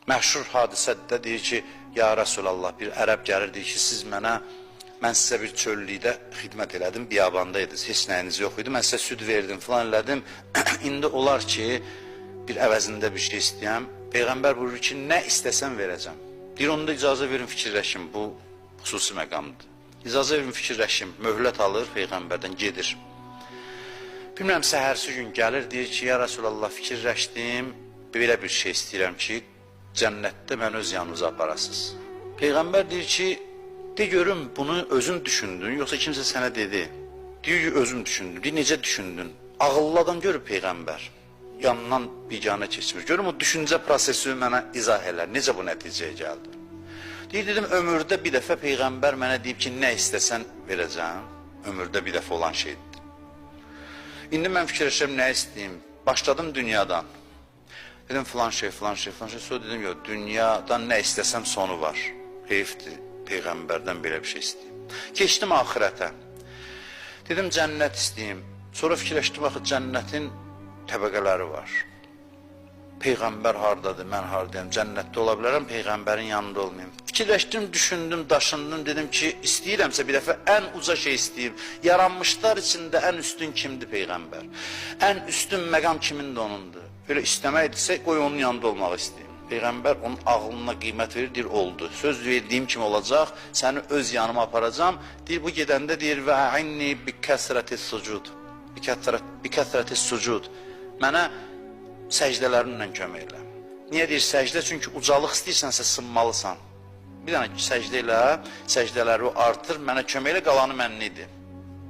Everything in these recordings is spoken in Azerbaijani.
Məşhur hadisədə deyir ki, ya Rəsulallah, bir ərəb gəlir, deyir ki, siz mənə, mən sizə bir çöllükdə xidmət elədim, biyabanda idiniz, heç nəyiniz yox idi, mən sizə süd verdim, filan elədim. İndi olar ki, bir əvəzində bir şey istəyəm. Peyğəmbər buyurur ki, nə istəsəm verəcəm. Deyir, onda icazə verin fikirləşim, bu xüsusi məqamdır. İcazə verin fikirləşim, möhlət alır Peyğəmbərdən, gedir. Bilmirəm, səhərsi gün gəlir, deyir ki, ya Rəsulallah, fikirləşdim, belə bir şey istəyirəm ki, cənnətdə məni öz yanınıza aparasınız. Peyğəmbər deyir ki, de görüm bunu özün düşündün, yoxsa kimsə sənə dedi? Deyir ki, özüm düşündüm. Deyir, necə düşündün? Ağıllı adam görür Peyğəmbər. Yanından biganə keçmir. Görüm o düşüncə prosesi mənə izah elə. Necə bu nəticəyə gəldi? Deyir, dedim, ömürdə bir dəfə Peyğəmbər mənə deyib ki, nə istəsən verəcəm. Ömürdə bir dəfə olan şeydir. İndi mən fikirləşirəm nə istəyim. Başladım dünyadan. Dedim filan şey, filan şey, filan şey. Sonra dedim yox, dünyadan nə istəsəm sonu var. Heyfdir, Peyğəmbərdən belə bir şey istəyim. Keçdim axirətə. Dedim cənnət istəyim. Sonra fikirləşdim axı cənnətin təbəqələri var. Peyğəmbər hardadır, mən hardayam, cənnətdə ola bilərəm, Peyğəmbərin yanında olmayım. Fikirləşdim, düşündüm, daşındım, dedim ki, istəyirəmsə bir dəfə ən uca şey istəyim. Yaranmışlar içində ən üstün kimdir Peyğəmbər? Ən üstün məqam kimindir onundur? Belə istəməkdirsə, qoy onun yanında olmaq istəyim. Peyğəmbər onun ağlına qiymət verir, deyir, oldu. Söz verdiyim kimi olacaq, səni öz yanıma aparacam. Deyir, bu gedəndə deyir, və a'inni bi kəsrəti sucud. Bi kəsrəti sucud. Mənə səcdələrinlə kömək elə. Niyə deyir səcdə? Çünki ucalıq istəyirsənsə sınmalısan. Bir dənə səcdə elə, səcdələri artır, mənə kömək elə, qalanı mənim idi.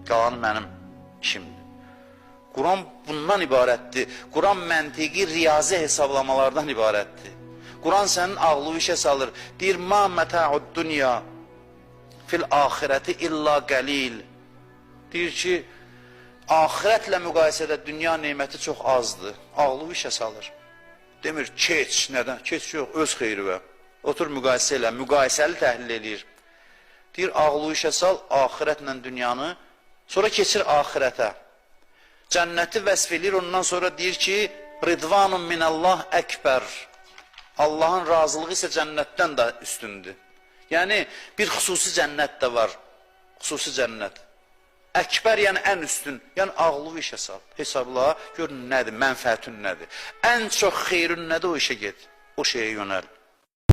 Qalanı mənim işimdir. Quran bundan ibarətdir. Quran məntiqi, riyazi hesablamalardan ibarətdir. Quran sənin ağlı işə salır. Deyir, ma məta'ud dünya fil axirəti illa qəlil. Deyir ki, axirətlə müqayisədə dünya neməti çox azdır. Ağlı işə salır. Demir, keç, nədən? Keç yox, öz xeyri və. Otur müqayisə elə, müqayisəli təhlil eləyir. Deyir, ağlı işə sal, axirətlə dünyanı, sonra keçir axirətə. Cənnəti vəsf eləyir, ondan sonra deyir ki, Ridvanun minəllah əkbər. Allahın razılığı isə cənnətdən də üstündür. Yəni, bir xüsusi cənnət də var. Xüsusi cənnət. Əkbər, yəni ən üstün, yəni ağlı işə sal. Hesabla, gör nədir, mənfəətin nədir. Ən çox xeyrin nədir, o işə get, o şeyə yönəl.